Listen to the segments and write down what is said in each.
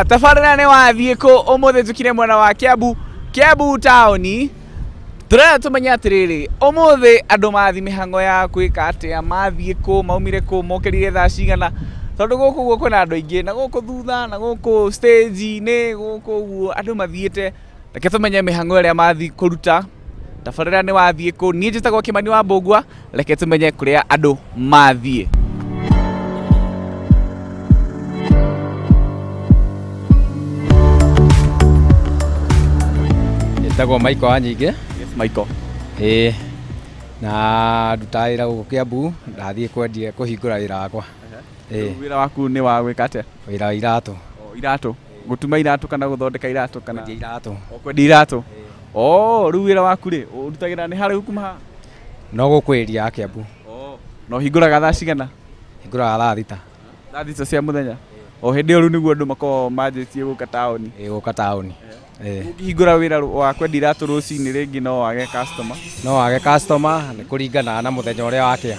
Aya, tabarĩra nĩ wathiĩ kũ ũmũthĩ njũkire mwena wa Kiambu, Kiambu taũni. Tũrenda tũmenye atĩrĩrĩ, ũmũthĩ andũ mathiĩ mĩhang'o ya gwĩka atĩa, mathiĩ kũ, maumire kũ, mokĩrire thaa cigana, tondũ gũkũ ũguo kwĩna andũ aingĩ, na gũkũ thutha, na gũkũ stage-inĩ, gũkũ ũguo andũ mathiĩte. Reke tũmenye mĩhang'o ĩrĩa mathiĩ kũruta. Tabarĩra nĩ wathiĩ kũ, niĩ njĩtagwo Kĩmani wa Mbũgua, reke tũmenye kũrĩa andũ mathiĩ. Njĩtagwo Michael Wanyingĩ. Yes, Michael. Ĩĩ, na ndutaga wĩra gũkũ Kiambu, ndathiĩ kwendia kũhingũra wĩra wakwa. Ĩĩ. Wĩra waku nĩ wa gwĩka atĩa? Wĩra wa iratũ. O, iratũ. Gũtuma iratũ kana gũthondeka iratũ kana? Kwendia iratũ. O, kwendia iratũ. O, rĩu wĩra waku rĩ, ũrutagĩra nĩ haraihu kuma haha? No gũkũ area ya Kiambu. O, na ũhingũraga thaa cigana? Hingũraga thaa thita. Thaa thita cia mũthenya? O hĩndĩ ĩyo rĩu nĩguo andũ makoragwo manjĩtie gũka taũni. Ĩĩ, gũka taũni. Ĩĩ. Ũngĩhingũra wĩra wa kwendia iratũ rũcinĩ rĩngĩ no wage customer. No wage customer, nĩ kũringana na mũthenya ũrĩa wakĩa.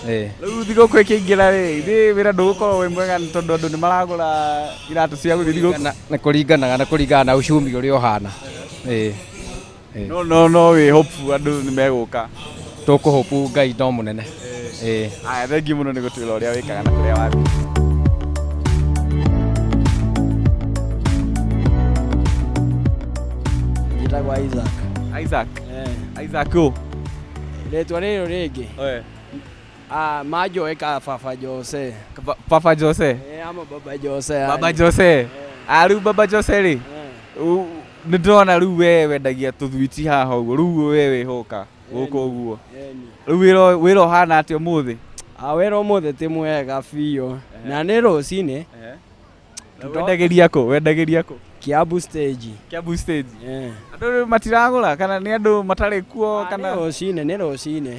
Ĩĩ. Rĩu thigũkũ ĩkĩingĩra rĩ, ithe wĩra ndũgũkorwo wĩ mwega nĩ tondũ andũ nĩ maragũra iratũ cia gũthiĩ thigũkũ. Nĩ kũringanaga na kũringana na uchumi ũrĩa ũhana. Ĩĩ. Ĩĩ. No, no, no wĩ hopeful andũ nĩ megũka. Tũkũhopu Ngai no mũnene. Ĩĩ. Aya, thengiũ mũno nĩ gũtwĩra ũrĩa wĩkaga na kũrĩa wathiĩ. Njĩtagwo Isaac. Isaac. Isaac ũ? Rĩtwa rĩrĩ rĩngĩ. Oe. Ah, manjũĩ ka Baba Jose. Baba Jose? Ama Baba Jose. Baba Jose. Ah, rĩu Baba Jose rĩ, nĩ ndĩrona rĩu we wendagia tũthwiti haha ũguo, rĩu we wĩhoka gũkũ ũguo. Rĩu wĩra ũhana atĩa ũmũthĩ? Ah, wĩra ũmũthĩ ti mwega biũ. Na nĩ rũcinĩ. Wendagĩria kũ? Wendagĩria kũ? Kiambu stage. Kiambu stage. Andũ rĩu matiragũra kana nĩ andũ matarĩ kuo kana? Nĩ rũcinĩ, nĩ rũcinĩ.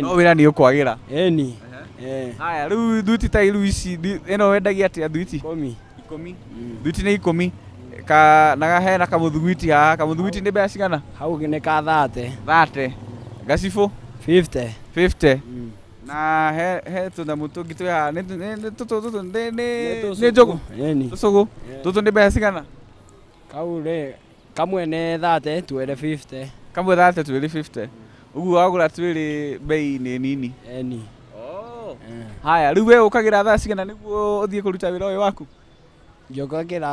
No wĩra nĩ ũkwagĩra. Ĩni. Haya, rĩu thuiti ta rĩu ici, ĩno wendagia atĩa thuiti? Ikũmi. Ikũmi. Thuiti nĩ ikũmi. Ka, na hena kamũthuguiti haha, kamũthuguiti nĩ mbeca cigana? Hau nĩ ka thate. Thate. Gacibũ? 50. 50. Na he tũnyamũ tũngĩ twĩ haha, nĩ tũtũ tũtũ, nĩ njũgũ? Ĩni. Tũcũgũ. Tũtũ nĩ mbeca cigana? Kau rĩ, kamwe nĩ thate, twĩrĩ 50. Kamwe thate, twĩrĩ 50. Ũguo wagũra twĩrĩ bei nĩ nini. Ĩni. Haya, rĩu we ũkagĩra thaa cigana nĩguo ũthiĩ kũruta wĩra ũyũ waku? Njũkagĩra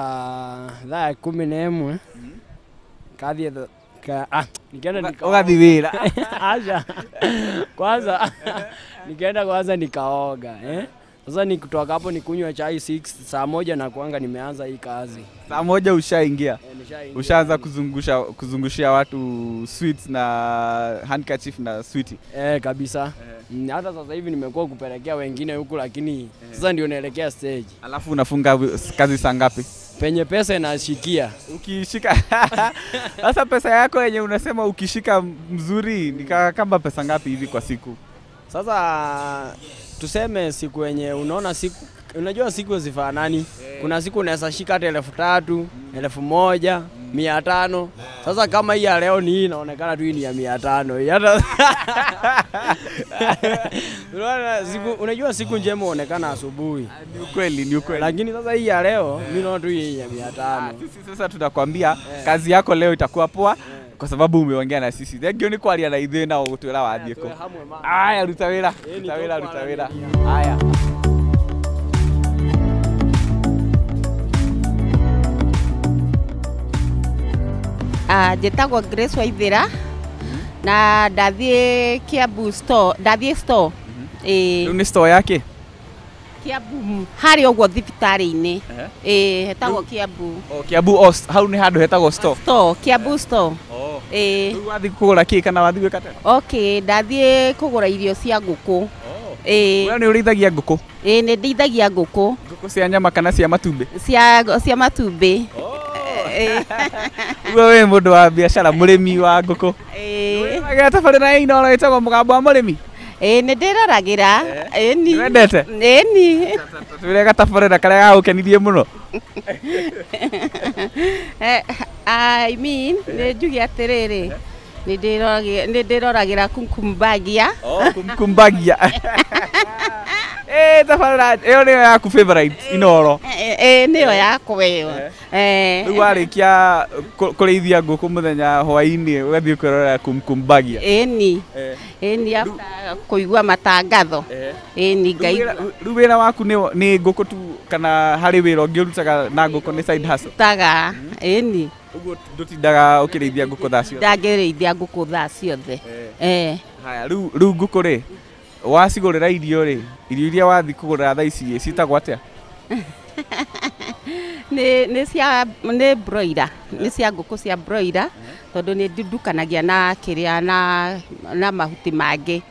thaa 11. Ngathiĩ nikaenda nikaoga. Ũgathiĩ wĩra. Acha. Kwanza nikaenda kwanza nikaoga, Sasa nikitoka hapo nikunywa chai 6, saa 1 na kuanga nimeanza hii kazi. Saa 1 ushaingia. Nishaingia. Ushaanza kuzungushia watu sweets na handkerchief na sweetie. Kabisa. Hata sasa hivi nimekuwa kupelekea wengine huku lakini sasa ndio naelekea stage. Alafu unafunga kazi saa ngapi? Penye pesa inashikia. Ukishika. Sasa pesa yako yenye unasema ukishika mzuri ni kama pesa ngapi hivi kwa siku? Sasa tuseme siku yenye unaona siku, unajua siku hazifanani. Kuna siku unaweza shika hata 3,000, 1,000, 500. Sasa kama hii ya leo ni hii inaonekana tu hii ni ya 500. Hata unaona siku, unajua siku njema huonekana asubuhi. Ni ukweli, ni ukweli. Lakini sasa hii ya leo mimi naona tu hii ya 500. Sisi sasa tunakwambia kazi yako leo itakuwa poa. Kwa sababu umeongea na sisi. Thank you ni kwaria na ithuĩ na ũgũtwĩra wathiĩ kũ. Aya, ruta wĩra, ruta wĩra, ruta wĩra. Aya. Njĩtagwo Grace Waithĩra na ndathiĩ Kiambu store, ndathiĩ store. Rĩu nĩ store yake? Kiambu harĩa ũguo thibitarĩ-inĩ. Hetagwo Kiambu. O, Kiambu hau nĩ handũ hetagwo store. Store, Kiambu store. Rĩu wathiĩ kũgũra kĩ kana wathiĩ gwĩka atĩa? Okay, ndathiĩ kũgũra irio cia ngũkũ. We nĩ ũrĩithagia ngũkũ? Ĩĩ, nĩ ndĩithagia ngũkũ. Ngũkũ cia nyama kana cia matumbĩ? Cia matumbĩ. Ũguo wĩ mũndũ wa biacara, mũrĩmi wa ngũkũ. Nĩwĩroragĩra tabarĩra ya Inooro ĩtagwo Mũgambo wa Mũrĩmi? Ĩĩ, nĩ ndĩroragĩra. Ĩni. Nĩwendete? Ĩni. Twĩre gatabarĩra karĩa gagũkenirie mũno. I mean, nĩ njuge atĩrĩrĩ, nĩ ndĩroragĩra Kumkumbagia. Oh, Kumkumbagia. Eh, tabarĩra ĩyo nĩyo yaku favorite Inoro. Ĩ nĩyo yakwa ĩyo. Eh. Rĩu warĩkia kũrĩithia ngũkũ mũthenya hwaĩ-inĩ ũgathiĩ kwĩrorera Kumkum Bagia. Ĩni. Ĩni, after kũigua matangatho. Ĩni, ngaigua. Rĩu wĩra waku nĩ ngũkũ tu kana harĩ wĩra ũngĩ ũrutaga na ngũkũ, nĩ side hustle? Taga, ĩni. Ũguo ndũtindaga ũkĩrĩithia ngũkũ thaa ciothe? Ndangĩrĩithia ngũkũ thaa ciothe. Eh. Haya, rĩu ngũkũ rĩ, wacigũrĩra irio rĩ, irio iria wathiĩ kũgũrĩra thaa ici ciĩtagwo atĩa? Nĩ cia, nĩ broiler, nĩ cia ngũkũ cia broiler, tondũ nĩ ndukanagia na kĩrĩa na mahuti mangĩ,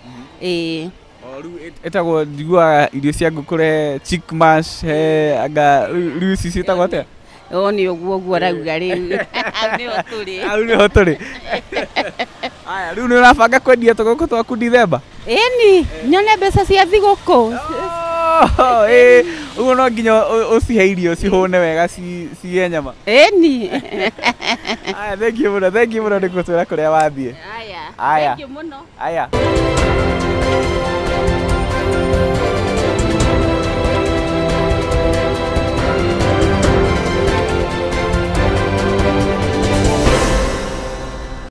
ĩĩ. O rĩu ĩtagwo, njiguaga irio cia ngũkũ he chick mash, he anga rĩu ici ciĩtagwo atĩa? O nĩ ũguo ũguo rauga rĩu. Hau nĩho tũrĩ. Hau nĩho tũrĩ. Aya, rĩu nĩ ũrabanga kwendia tũgũkũ twaku Dithemba? Ĩni, nyone mbeca cia thigũkũ. Oh, ĩĩ, ũguo no nginya ũcihe irio cihũne wega, cihe nyama. Ĩni. Aya, thank you mũno, thank you mũno nĩ gũtwĩra kũrĩa wathiĩ. Aya. Aya. Thank you mũno. Aya.